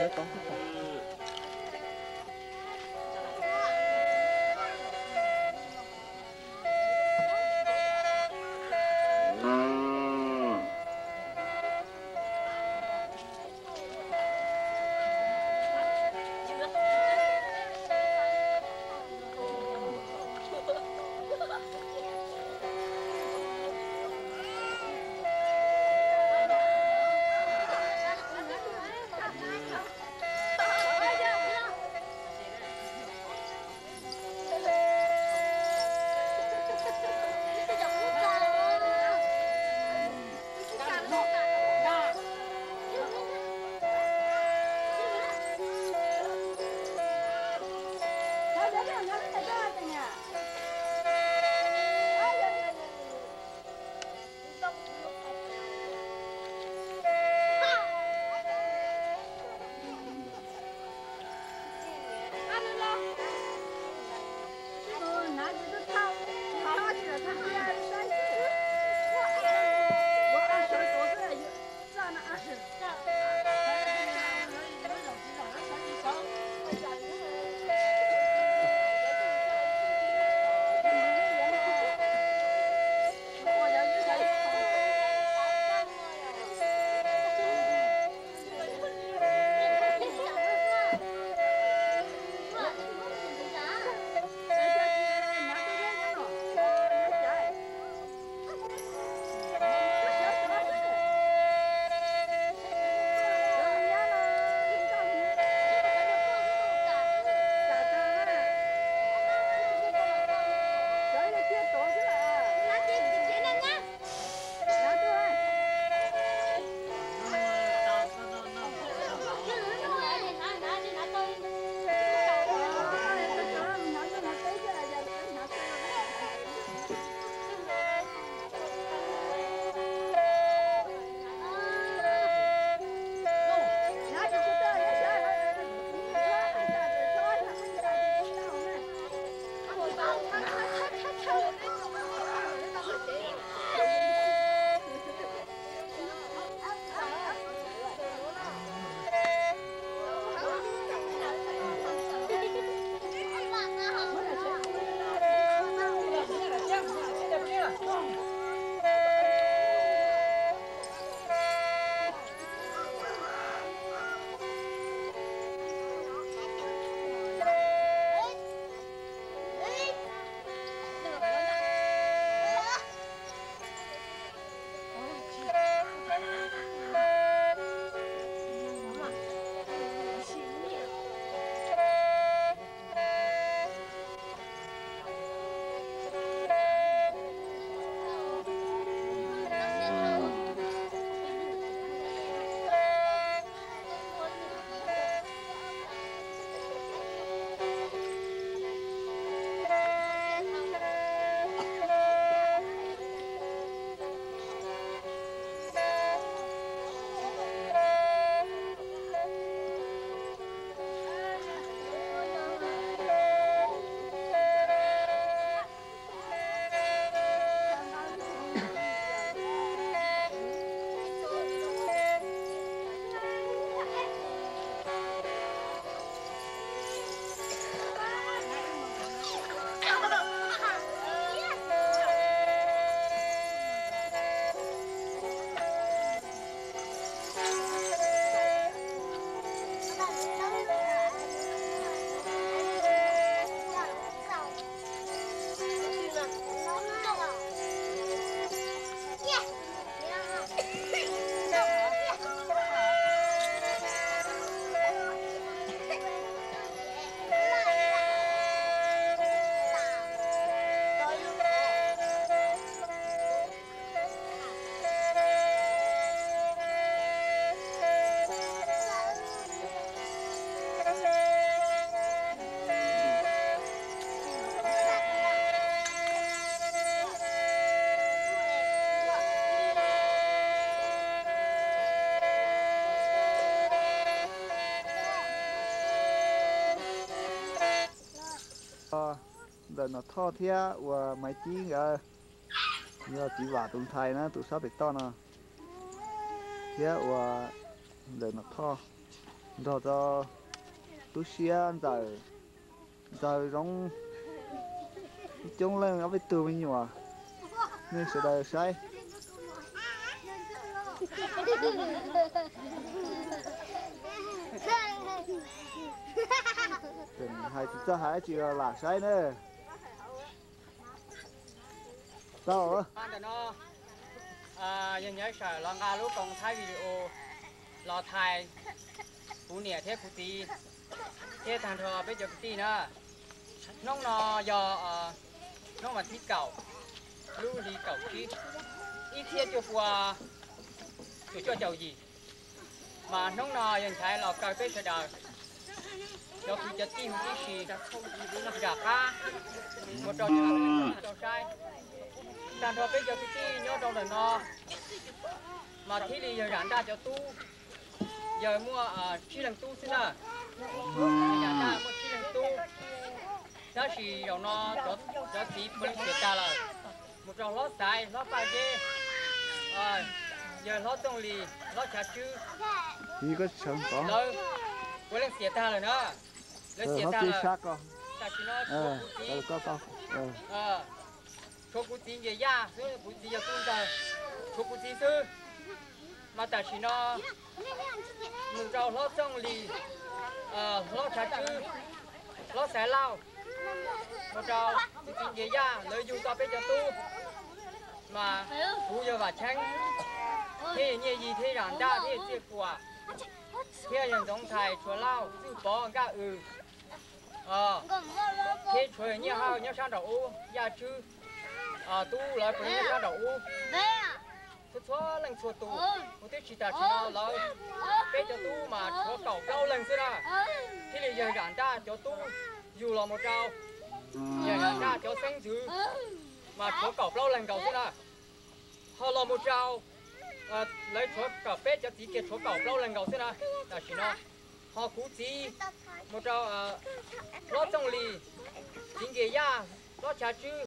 Ntawm Nom Thoj thiab uas Maiv Cib nkawd, yog Txiv Vam tus ntxhais na, tus sab pem toj no, thiab uas ntawm Nom Thoj. Nrog rau tub siab ntxawm, ntxawm Zoov, ib coob leej ob peb tug me nyuam, nej sawv daws saib. Hais tsis txawj hais dab tsi los lam saib na. Tau. Ntawm no yog nyob sawm los nqa lub koom thaij video los thaij kuv niam thiab kuv txiv thiab tag nrho peb cov kwv tij na. Hnub no yog hnub vas thib kaum, lub hli kaum tsib, ib txhiab cuaj pua cuaj caum yim. Mas hnub no yog nchaiv los kaw peb sawv daws cov kwv cov tij huv tib si nram qab mus rau rau saib. Tag nrho peb cov kwv tij nyob rau ntawm no mas thiaj li yog zam ntaj cov tub, yog muaj tsib leeg tub xwb na. Zam ntaj muaj tsib leeg tub, tab sis zaum no cov txiv puav leej xiam tag lawm, mus rau hlob Xaiv, hlob Paj Zeb, yawg hlob Txooj Lis, hlob Chav Tswb, lawv puav leej xiam tag lawm na. Lawv xiam tag lawm. Tam sim no tshuav kuv txiv Nkias Yaj xwb, kuv txiv yog tub ntawd, tshuav kuv txiv xwb. Mas tam sim no mus rau hlob Txooj Lis, hlob Chav Tswb, hlob Xaiv Lauj, mus rau kuv txiv Nkias Yaj lawv yug tau peb cov tub. Mas kuv yog Vam Cheeb, thiab yog Nyiaj Yis thiab Zam Ntaj thiab yog Txiaj Kuam, thiab yog Ntxoov Ntxhais, Tshuav Lauj, Txwj Pov, Nkaj Wm, thiab tshuav Nyiaj Hawj nyob sab nraum ub, Yaj Tswb, Tub lawv puav leej nyob sab nraum ub. Txhua txhua leej txhua tus, kuv twb tsis tas tsis no lawv, peb cov tub mas tshuav kaum plaub leeg xwb na. Thiaj li yawg Zam Ntaj cov tub yug los mus rau yawg Zam Ntaj cov xeeb ntxwv mas tshuav kaum plaub leeg nkaus xwb na. Ho los mus rau lawv tshuav kaum peb cov txiv kiag tshuav kaum plaub leeg nkaus xwb na. Tam sim no ho kuv txiv mus rau hlob Txooj Lis, txiv Nkias Yaj, hlob Chav Tswb,